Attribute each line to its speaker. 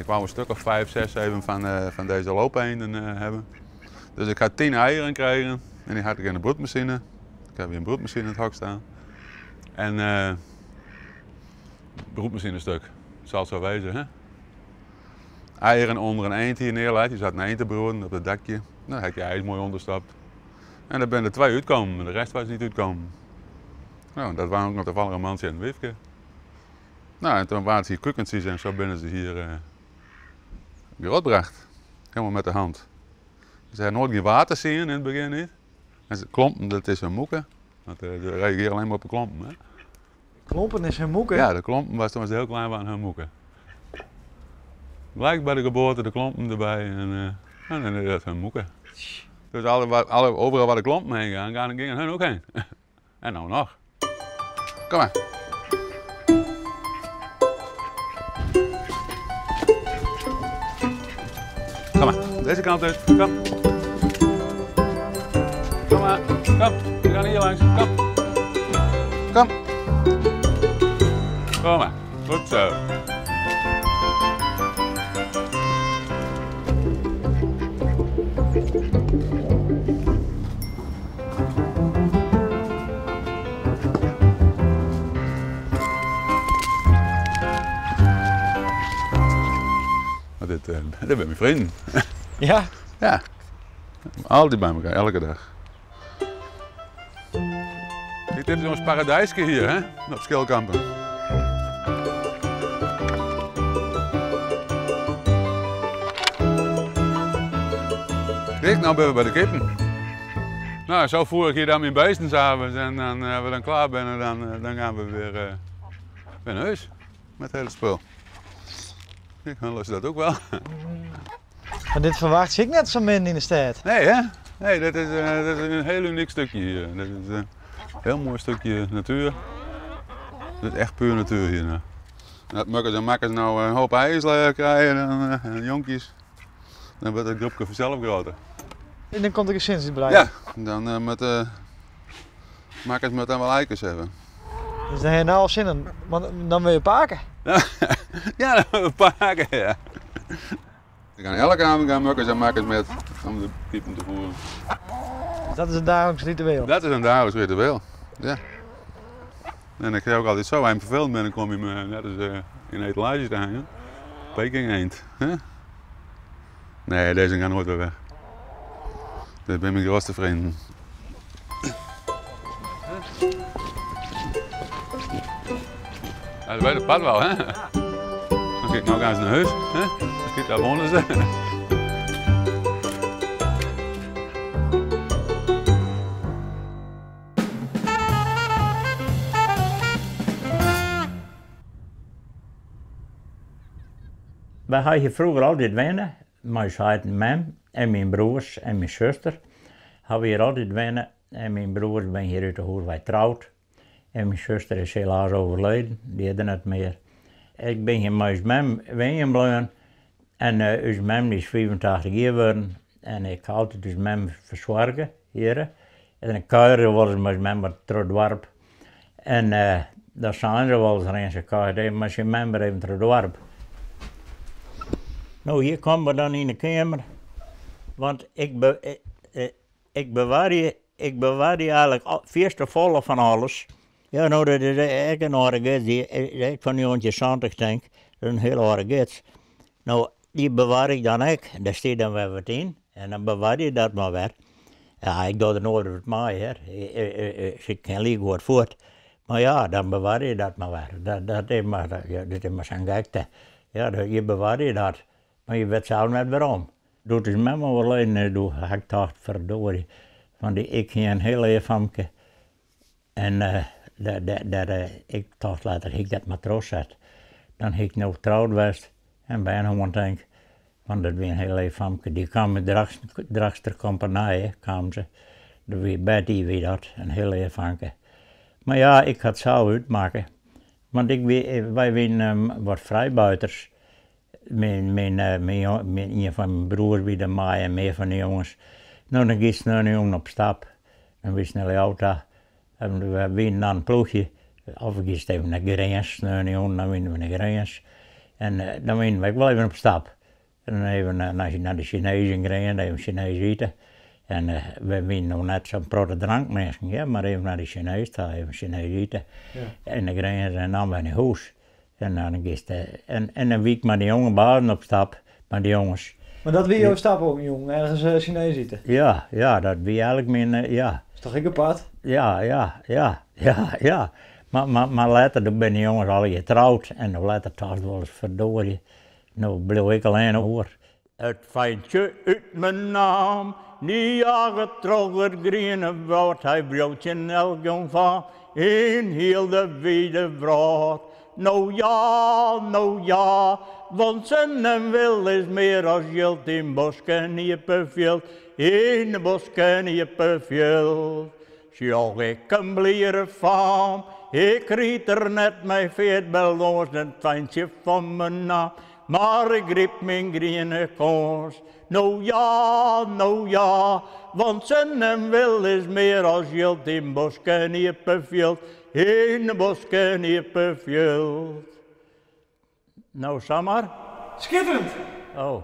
Speaker 1: Ik wou in stuk of 5, 6, 7 fan dizze loopeenden hawwe. Dus ik ha 10 eieren kregen en dy ha ik yn de broedmasine. Ik ha hjir in broedmasine yn it hok stean. En broedmasine stuk, sal it sa wêze, hè? Eieren ûnder in eend hier neerleit, dy sat in eend te broeden op it dakje. No, ha ik dy eiers moai ûnderstopt. En der binne der 2 útkommen, de rest was niet útkommen. No, dat waren ook noch tafallich in mantsje en in wyfke. No, en toen waarden se hier kukentsjes en sa binne se hier grutbrocht. Helemaal met de hand. Se ha noait gjin water sien yn it begjin niet. En se klompen, dat is hun moeke. Want se reagearje allinne mar op de klompen. Hè?
Speaker 2: Klompen is hun moeke?
Speaker 1: Ja, de klompen was toen ze heel klein waren hun moeke. Gelijk by de geboorte de klompen derby en dan is dat hun moeke. Dus overal waar de klompen heen gaan, gingen hun ook heen. En nou noch. Kom mar. Kom mar, dizze kant út. Kom. Kom mar, kom. We gaan hier langs. Kom. Kom. Kom mar. Goed zo. Dit binne myn freonen.
Speaker 2: Ja?
Speaker 1: Ja. Altyd by elkoar, elke dag. Kijk, dit is ons paradijsje hier, hè? Op Skilkampen. Kijk, nou binne we by de kippen. Nou, zo voer ik hier dan mijn beesten 's avonds en dan, als we dan klaar zijn, dan gaan we weer naar huis met het hele spul. Ik lust dat ook wel.
Speaker 2: Maar dit verwacht ik net zo min in de stad.
Speaker 1: Nee, hè? Nee, dat is een heel uniek stukje hier. Dat is een heel mooi stukje natuur. Dit is echt puur natuur hier. Nou. Dat mukkers en makkers nou een hoop eiers krijgen en jonkjes, dan wordt het groepje vanzelf groter.
Speaker 2: En dan komt de gezinsuitbreiding?
Speaker 1: Ja, dan met makkers met dan wel eikers hebben.
Speaker 2: Dus dan heb je nou al zin in, want dan wil je paken?
Speaker 1: Ja, dan wil we paken, ja. We gaan elke avond gaan mukkers en makkers met om de piepen te voeren.
Speaker 2: Dus dat is een dagelijks ritueel?
Speaker 1: Dat is een dagelijks ritueel, ja. En ik zeg ook altijd zo, als je vervelend bent, dan kom je me net als in een etalage te hangen. Peking eend. Hè? Nee, deze gaan nooit meer weg. Dit zijn mijn grootste vrienden. Ja, dat weet het pad wel, hè? Dan kijk ik nou eens naar huis, hè? Dan kijk daar wonen ze.
Speaker 3: Wy ha hjir froeger altyd wenne, mei ús heit en mem en myn broers en myn suster. Ha we hjir altyd wenne en myn broers binne hjir út de hûs wei troud. En myn suster is helaas overleden, dy is der net mear. Ik bin hjir mei ús mem wenjen bleaun en ús mem is 85 jier wurden en ik ha altyd ús mem fersoarge hjir. En ik kuierde wolris mei ús mem wat troch it doarp. En dan seinen se wolris, Rinse kuiert even mei syn mem wer even troch it doarp. No, hjir komme we dan yn de keamer, want ik bewarje eigenlijk fierste folle fan alles. Ja, no, dat is ek in âlde gids, dy is ek fan 1970, tink ik. Dat is in hiel âlde gids. No, dy bewarje ik dan ek. Dêr stiet dan wer wat yn en dan bewarje je dat mar wer. Ja, ik doch der noait wat mei, hear. Ik kin likegoed fuort. Mar ja, dan bewarje je dat mar wer. Dat is mar, ja, dit is mar sa'n gekte. Ja, je bewarje dat, mar je wit sels net wêrom. Doe't ús mem oerleden is, doe ha ik tocht, verdorie, want ik hie in hiel leaf famke. En ik tocht letter, hie ik dat mar trochset. Dan hie ik no troud west en bern hân, tink. Want dat wie in hiel leaf famke. Dy kaam út Drachtster Kompenije, kaam se. Dat wie Betty, wie dat, in hiel leaf famke. Mar ja, ik ha it sels útmakke. Want wy wienen wat frijbuiters. Ien fan myn broers wie der mei en mear fan de jonges. No, dan giest sneontejûn op stap. Dan wiest nei Ljouwert ta. En we wienen dan in ploechje. Of we giest even nei Grins, sneontejûn, dan wienen we nei Grins. En dan wienen we ek wol even op stap. En dan even nei de Sjinees yn Grins, even Sjinees ite. En we wienen no net sa'n protte drankminsken hear, mar even nei de Sjinees ta, even Sjinees ite. Yn de Grins en dan wer nei hûs. En dan giest en dan wie ik mei de jonge bazen op stap, mei de jonges.
Speaker 2: Mar dat wie jo stap op in jûn, ergens Sjinees ite?
Speaker 3: Ja, ja, dat wie eigentlik myn, ja.
Speaker 2: Is toch ek apart?
Speaker 3: Ja, ja, ja, ja, ja. Mar, mar, mar letter, doe binne de jonges allegear troud en doe letter tocht ik wolris, ferdoarje, no bliuw ik allinne oer. It feintsje út Menaam, dy jaget troch it griene wâld, hy wriuwt tsjin elk jongfaam yn hiel de wide wrâld. No ja, no ja, want sin en wil is mear as jild yn bosk en iepen fjild, yn bosk en iepen fjild. Sjoch ik in bliere faam, ik ryd der net mei feart bylâns it feintsje fan Menaam, mar ik gryp myn griene kâns. No ja, no ja, want sin en wil is mear as jild yn bosk en iepen fjild, yn bosk en iepen fjild. No samar?
Speaker 2: Skitterend!
Speaker 3: Oh.